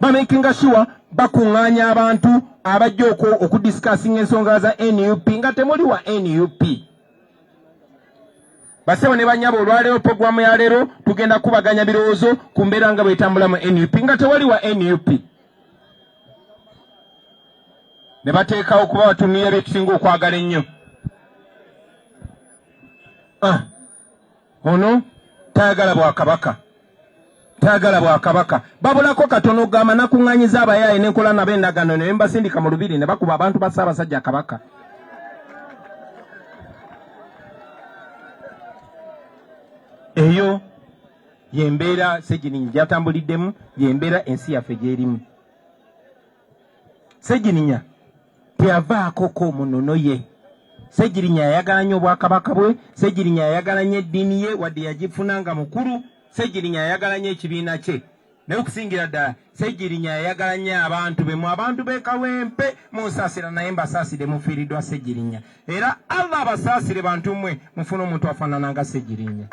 Bamakinga sure bakuŋŋaanya abantu abajja okudiscussinga ensonga za NUP nga temuli wa NUP. Basebo ne banyabo, olwaleero programu ya leero tugenda kubaganya birowoozo ku mbeera nga bwetambula mu NUP nga tewali wa NUP. Ne bateekawo kuba batunuya bye tusinga okwagala ennyo. Ah, ono tayagala bwakabaka, tayagala bwakabaka. Babulako katono okugamba nakuŋŋanyiza abayaaye nenkola nabo endagaano ne mbasindika mu lubiri ne bakuba abantu ba Ssaabasajja Kabaka. Eyo yembeera Ssegirinya gyatambuliddemu, yembeera ensi yaffe gyerimu. Ssegirinya teyavaako ko mu nnono ye. Ssegirinya yayagala nnyo obwakabaka bwe. Ssegirinya yayagala nnyo eddiini ye wadde yagifuna nga mukulu. Ssegirinya yayagala nnyo ekibiina kye. Naye okusingira ddala Ssegirinya yayagala nnyo abantu be. Mu abantu b'e Kawempe munsaasira naye mbasaasire mufiiriddwa Ssegirinya. Era Allah abasaasire bantu mmwe mufune omuntu afaanana nga Ssegirinya.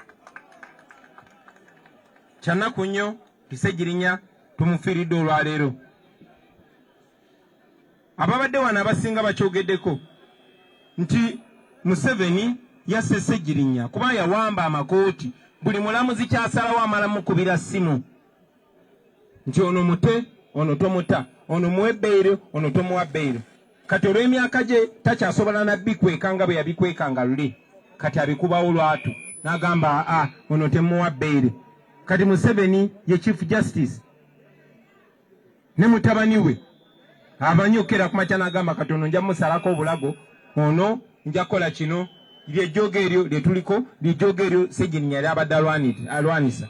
Kyannaku nnyo nti Ssegirinya tumufiiriddwa olwaleero. Ababadde wano abasinga bakyogeddeko nti Museveni yasse Ssegirinya kuba yawamba amakooti, buli mulamuzi kyasalawo amala mukubira ssimu nti ono mute, ono tomuta, ono muwe beyiro, ono tomuwa beyiro. Kati olw'emyaka gye takyasobola na bikweka nga bwe yabikwekanga luli, kati abikubawo lwatu n'agamba aa ono temuwa beyiro. Kati Museveni ye Chief Justice ne mutabani we amanyi okukera ku makya n'agamba kati ono nja musalako obulago, ono nja kukola kino. Lyejjoogo eryo lye tuliko, lyejjoogo eryo Ssegirinya ly'abadde alwanisa.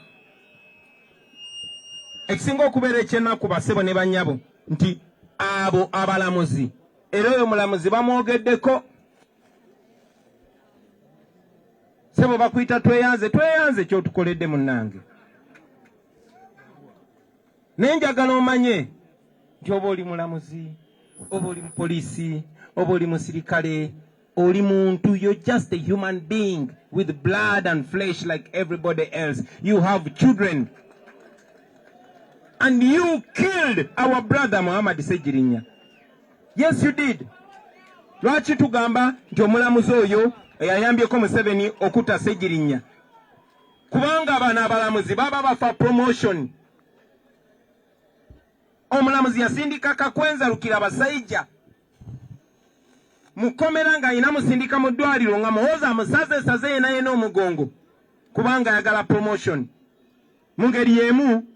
Ekisinga okubeera ekyenaku basebo ne bannyabo nti abo abalamuzi, era oyo mulamuzi bamwogeddeko, sebo bakuyita Tweyanze, Tweyanze kyotukoledde munnange. Naye njagala omanye nti oba oli mulamuzi, oba oli mupoliisi, oba oli musirikale, oli muntu. You're just a human being with blood and flesh like everybody else. You have children and you killed our brother Muhammad Ssegirinya. Yes, you did. Lwaki tugamba nti omulamuzi oyo eyayambyeko Museveni okutta Ssegirinya? Kubanga bano abalamuzi baba bafa promotion. Omulamuzi yasindika Kakwenza Rukira Basaija mukomera ng'alina musindika mu ddwaliro nga Muhoozi amusaze saze yena yena omugongo kubanga ayagala promotion. Mu ngeri y'emu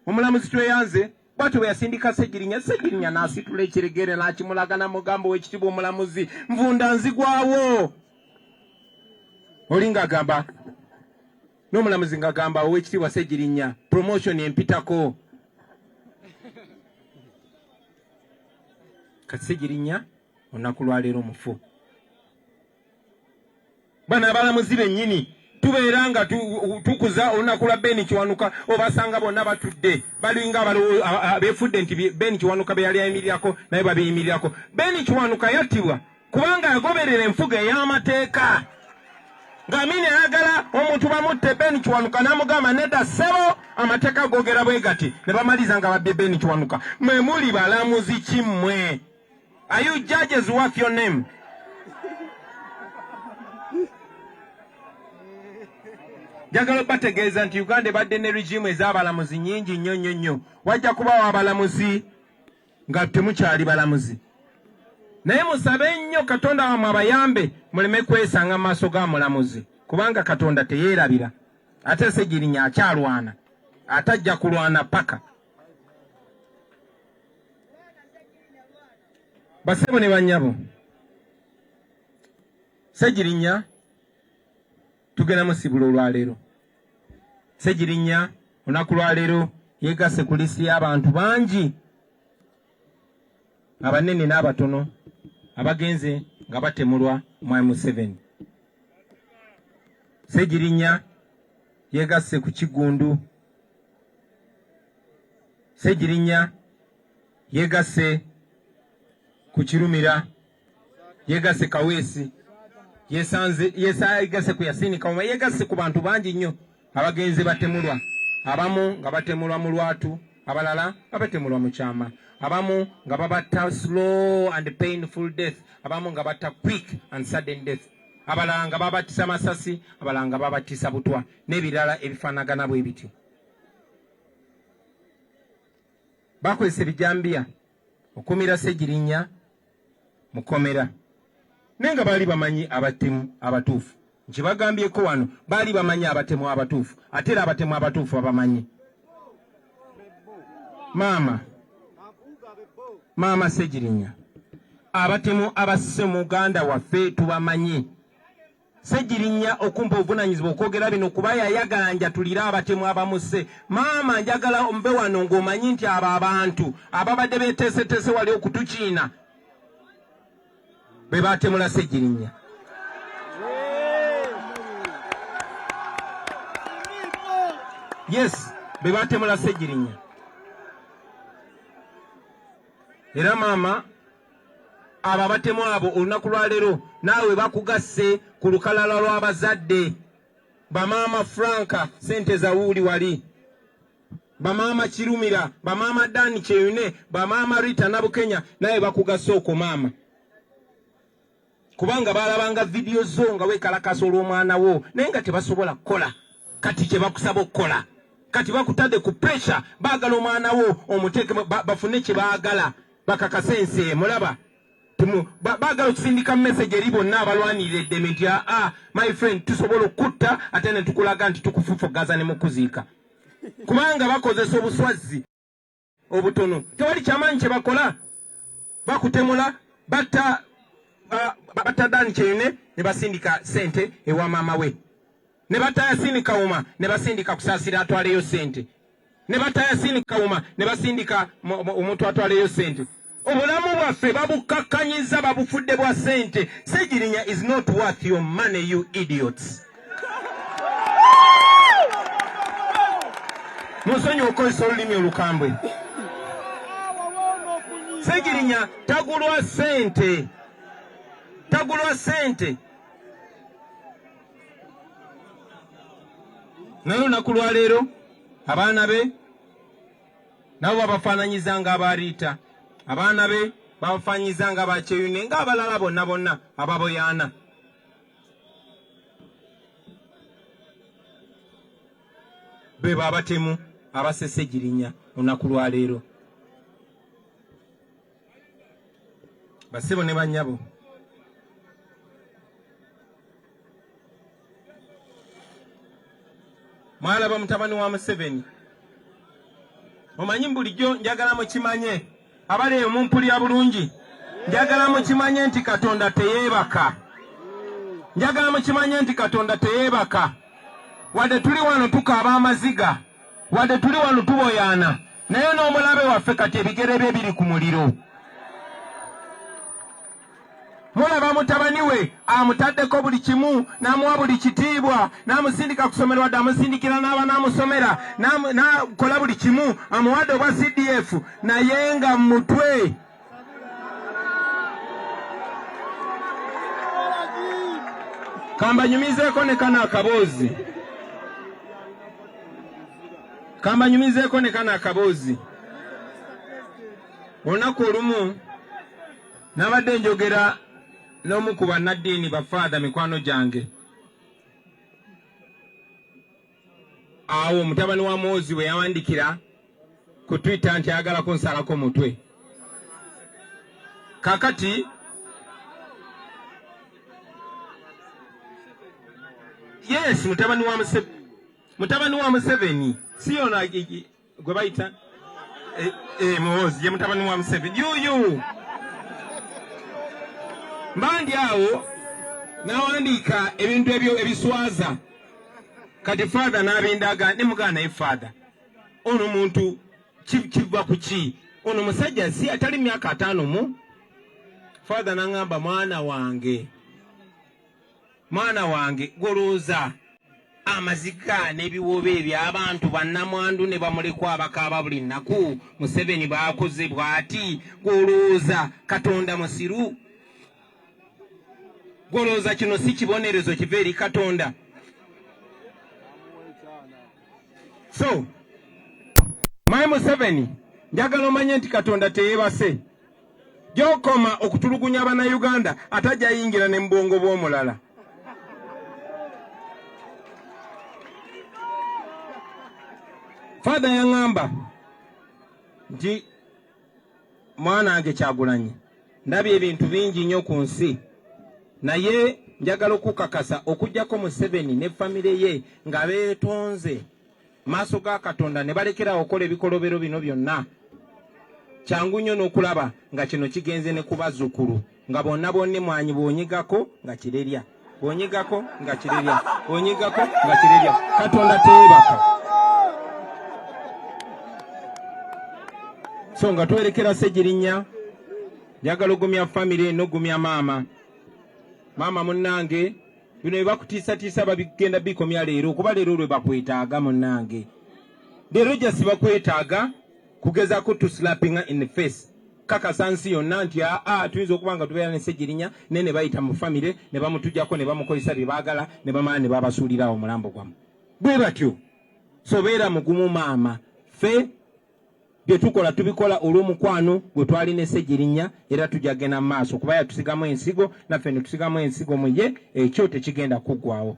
omulamuzi Tweyanze bwatyo bwe yasindika Ssegirinya, Ssegirinya n'asitula ekiregere n'akimulaga n'amugamba ow'ekitiibwa omulamuzi nvunda nzigwawo. Oli ng'agamba n'omulamuzi ng'agamba ow'ekitiibwa Ssegirinya promotion empitako. Kati Ssegirinya olunaku lwaleero mufu. Bano abalamuzi bennyini tubeera nga tukuza olunaku lwa Ben Kiwanuka, obasanga bonna batudde balinga abeefudde nti Ben Kiwanuka be yali ayimirirako naye babiyimirirako. Ben Kiwanuka yattibwa kubanga yagoberera enfuga ey'amateeka. Ng'Amini ayagala omuntu bamutte, Ben Kiwanuka n'amugamba nedda ssebo, amateeka googera bwe gati, ne bamaliza nga babbye Ben Kiwanuka. Mwe muli balamuzi ki mmwe? Are you judges worth your name? Njagala obategeeza nti Uganda ebadde ne regime ez'abalamuzi nnyingi nnyo nnyo nnyo. Wajja kubawo abalamuzi nga temukyali balamuzi, naye musabe nnyo Katonda wammwe abayambe muleme kwesanga mu maaso ga mulamuzi, kubanga Katonda teyeerabira. Ate Ssegirinya akyalwana, ate ajja kulwana paka. Basebo ne bannyabo, Ssegirinya tugenda musibula olwaleero. Ssegirinya olunaku lwaleero yeegasse ku lisiti y'abantu bangi abanene n'abatono abagenze nga batemulwa Mwami Museveni. Ssegirinya yeegasse ku Kiggundu. Ssegirinya yeegasse ku Kirumira, yeegasse Kaweesi, yeegasse ku Yasini Kawuma, yeegasse ku bantu bangi nnyo abagenze batemulwa, abamu nga batemulwa mu lwatu, Abalala nga batemulwa mu kyama, abamu nga babatta slow and painful death, abamu nga batta quick and sudden death, abalala nga babattisa masasi, abalala nga babattisa butwa n'ebirala ebifaanagana bwe bityo. Bakozesa ebijambiya okumira Ssegirinya mu kkomera naye nga baali bamanyi abatemu abatuufu. Nkibagambyeko wano, baali bamanyi abatemu abatuufu, ate era abatemu abatuufu babamanyi. Maama, maama Ssegirinya, abatemu abasse muganda waffe tubamanyi. Ssegirinya okumpa obuvunanyizibwa okwogera bino kuba yayagala njatulire abatemu abamusse. Maama njagala nve wano ng'omanyi nti abo abantu ababadde beteeseteese wali okutukiina be batemula Ssegirinya. Yes, be batemula Ssegirinya. Era maama abo abatemu abo olunaku lwa leero naawe bakugasse ku lukalala lw'abazadde. Bamaama Franka sente zawuuli wali, bamaama Kirumira, bamaama Dan Kyeyune, bamaama Rita Nabukenya nawe bakugasse okwo maama, kubanga balabanga vidiyo zo nga wekalakasa olw'omwana wo naye nga tebasobola kukola kati kye bakusaba okukola. Kati bakutadde ku pressure, baagala omwana wo omuteeke bafune kye baagala bakakase ensi emulaba. Baagala okusindika message eri bonna abalwanirira eddembe nti aa my friend, tusobola okukutta ate ne tukulaga nti tukufufugaza ne mukuziika, kubanga bakozesa obuswazzi obutono. Tewali kyamaanyi kye bakola, bakutemula, batta batta Dan Kyeyune ne basindika sente ewa maama we, ne batta Yasini Kawuma ne basindika Kusaasira atwaleyo sente, ne batta Yasini Kawuma ne basindika omuntu atwaleyo sente. Obulamu bwaffe babukkakkanyiza, babufudde bwa sente. Ssegirinya is not worth your money, you idiots. Munsonyiwe okukozesa olulimi olukambwe. Ssegirinya tagulwa sente, tagulwa sente. Naye olunaku lwa leero abaana be nabo babafaananyiza nga aba Rita, abaana be babafaananyiza nga ba Kyeyune, ng'abalala bonna bonna ababoyaana. Bebo abatemu abasse Ssegirinya olunaku lwa leero. Bassebo ne bannyabo, mwalaba mutabani wa Museveni. Omanyi bulijjo njagala mukimanye, abali eyo mumpulira bulungi, njagala mukimanye nti Katonda teyeebaka. Njagala mukimanye nti Katonda teyeebaka. Wadde tuli wano tukaaba amaziga, wadde tuli wano tuboyaana, naye n'omulabe waffe kati ebigere bye biri ku muliro. Mulaba mutabani we amutaddeko buli kimu, n'amuwa buli kitiibwa, n'amusindika kusomera, wadde amusindikira n'aba n'amusomera, n'akola buli kimu, amuwadde obwa CDF, naye nga mutwe. Kambanyumizeeko ne kano akaboozi. Kambanyumizeeko ne kano akaboozi. Olunaku olumu nabadde njogera n'omu ku bannaddiini ba Father mikwano gyange. Awo mutabani wa Muhoozi bwe yawandikira ku Twitter nti ayagala kunsalako mutwe. Kakati yes, mutabani wa Museveni, mutabani wa Museveni si yono gwe bayita Muhoozi, ye mutabani wa Museveni yuyu. Mbandi awo nawandiika ebintu ebyo ebiswaza. Kati Father n'abindaga ne mugana, naye Father, ono muntu kiva ku ki? Ono musajja si atali myaka 50 mu. Father n'aŋŋamba, mwana wange, mwana wange, golooza amaziga n'ebiwoobe eby'abantu bannamwandu ne bamulekwa abakaaba buli nnaku Museveni baakoze bw'ati. Golooza Katonda musiru? Golooza kino si kibonerezo kiva eri Katonda? So Mwami Museveni, njagala omanye nti Katonda teyeebase. Gy'okoma okutulugunya Bannayuganda ate ajja yingira ne mu bwongo bw'omulala. Father yaŋŋamba nti mwana wange Kyagulanyi, ndabye ebintu bingi nnyo ku nsi, naye njagala okukakasa okuggyako Museveni ne famire ye nga beetonze maaso ga Katonda ne balekera okukola ebikolobero bino byonna, kyangu nnyo n'okulaba nga kino kigenze ne ku bazzukulu nga bonna bonna emwanyi bw'onyigako nga kirerya, bw'onyigako nga kirerya, bw'onyigako nga kirerya. Katonda teebaka. So nga twerekera Ssegirinya, njagala ogumya famire n'ogumya maama. Maama munnange, bino bye bakutiisatiisa babigenda bikomya leero, kuba leero lwe bakwetaaga munnange. Leero jasi bakwetaaga kugezaako to slapping in the face, kakasa nsi yonna nti aa tuyinza okuba nga tubeera ne Ssegirinya, naye ne bayita mu famire ne bamutujjako ne bamukozesa bye baagala ne bamala ne babasuulira omulambo gwammwe. Bwe batyo. So beera mugumu maama, ffe bye tukola tubikola olw'omukwano gwe twali ne Ssegirinya, era tujja genda mu maaso kuba yatusigamu ensigo naffe ne tusigamu ensigo mu ye, ekyo tekigenda kuggwawo.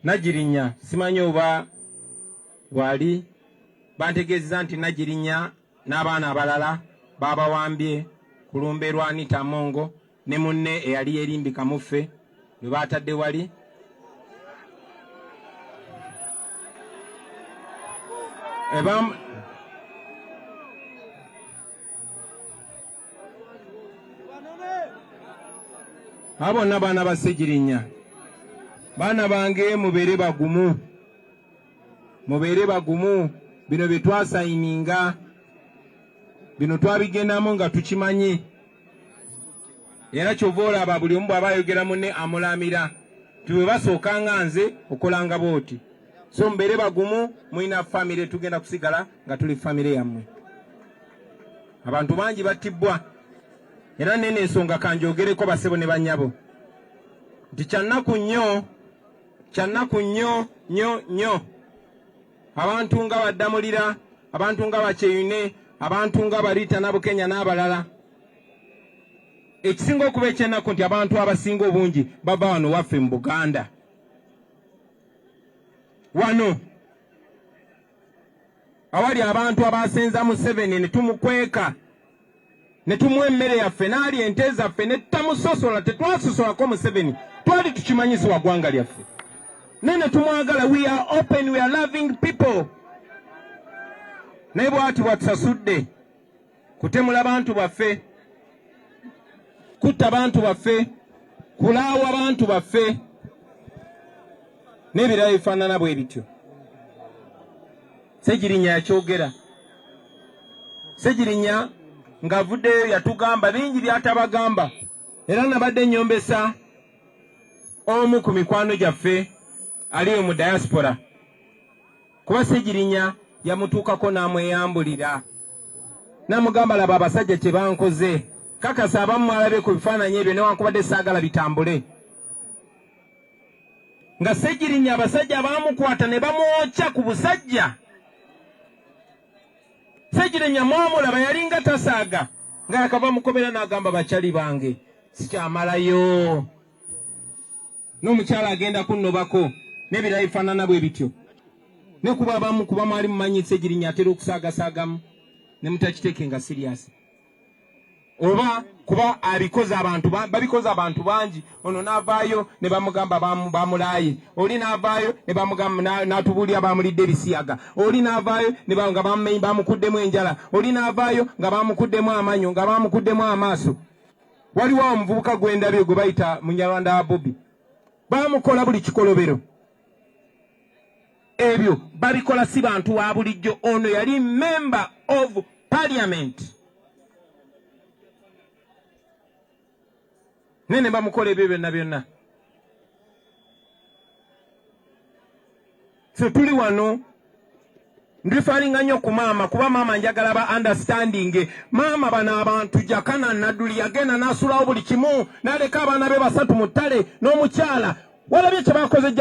Nagirinya simanyi oba wali, bantegeezeza nti Nagirinya n'abaana abalala baabawambye ku lumbe lwa Anita Amongo ne munne eyali yeerimbika mu ffe lwe baatadde wali. Abo bonna baana ba Ssegirinya, baana bange, mubeere bagumu, mubeere bagumu. Bino bye twasayininga bino twabigendamu nga tukimanyi, era kyova olaba buli omu bw'aba ayogera munne amulamira nti bwe basooka nga nze okolanga bw'oti. So mubeere bagumu, mulina famire, tugenda kusigala nga tuli famire yammwe. Abantu bangi battibbwa, era nene ensonga kanjogereko basebo ne bannyabo nti kyannaku nnyo, kyannaku nnyo nnyo nnyo abantu nga Baddamulira, abantu nga Bakyeyune, abantu nga Barita Nabukenya n'abalala. Ekisinga okuba ekyennaku nti abantu abasinga obungi bava wano waffe mu Buganda wano awali abantu abasenza Museveni ne tumukweka ne tumuwa emmere yaffe n'alya ente zaffe ne tutamusosola. Tetwasosolako Museveni, twali tukimanyi si wa ggwanga lyaffe, naye ne tumwagala. We are open, we are loving people, naye bw'ati bwatusasudde kutemula bantu baffe, kutta bantu baffe, kulaawa bantu baffe n'ebirala bifaanana bwe bityo. Ssegirinya yakyogera. Ssegirinya ng'avuddeyo yatugamba bingi by'atabagamba, era nabadde nnyombesa omu ku mikwano gyaffe aliyo mu diaspora, kuba Ssegirinya yamutuukako n'amweyambulira n'amugamba, laba abasajja kye bankoze. Kakasa abamu mwalabye ku bifaananyi ebyo, newankubadde saagala bitambule, nga Ssegirinya abasajja baamukwata ne bamwokya ku busajja. Ssegirinya mwamulaba yalinga tasaaga, nga yakava mukomera n'agamba, bakyali bange sikyamalayo, n'omukyala agenda kunnobako n'ebirala bifaanana bwe bityo. Ne kuba abamu kuba mwali mumanyi Ssegirinya atera okusaagasaagamu ne mutakiteekenga serious, oba kuba abikoze abantu babikoze abantu bangi. Ono n'avaayo ne bamugamba bamulaaye, oli n'avaayo ne bamugamba n'atubuulira bamulidde ebisiyaga, oli n'avaayo nga bamukuddemu enjala, oli n'avaayo nga bamukuddemu amanyo, nga bamukuddemu amaaso. Waliwo omuvubuka gwendabye gwe bayita Munyarwanda wa Bobi, bamukola buli kikolobero. Ebyo babikola si bantu wa bulijjo. Ono yali member of parliament, naye ne bamukola ebyo byonna byonna. So tuli wano ndifalinga nnyo ku maama, kuba maama njagala ba understanding. Maama, bano abantu Jakana Nadduli yagenda n'asulawo buli kimu n'aleka abaana be basatu mu ttale n'omukyala. Walabye kyebakoze,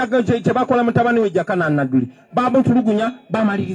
kyebakola mutabani we Jakana Nadduli, bamutulugunya bamaliriza.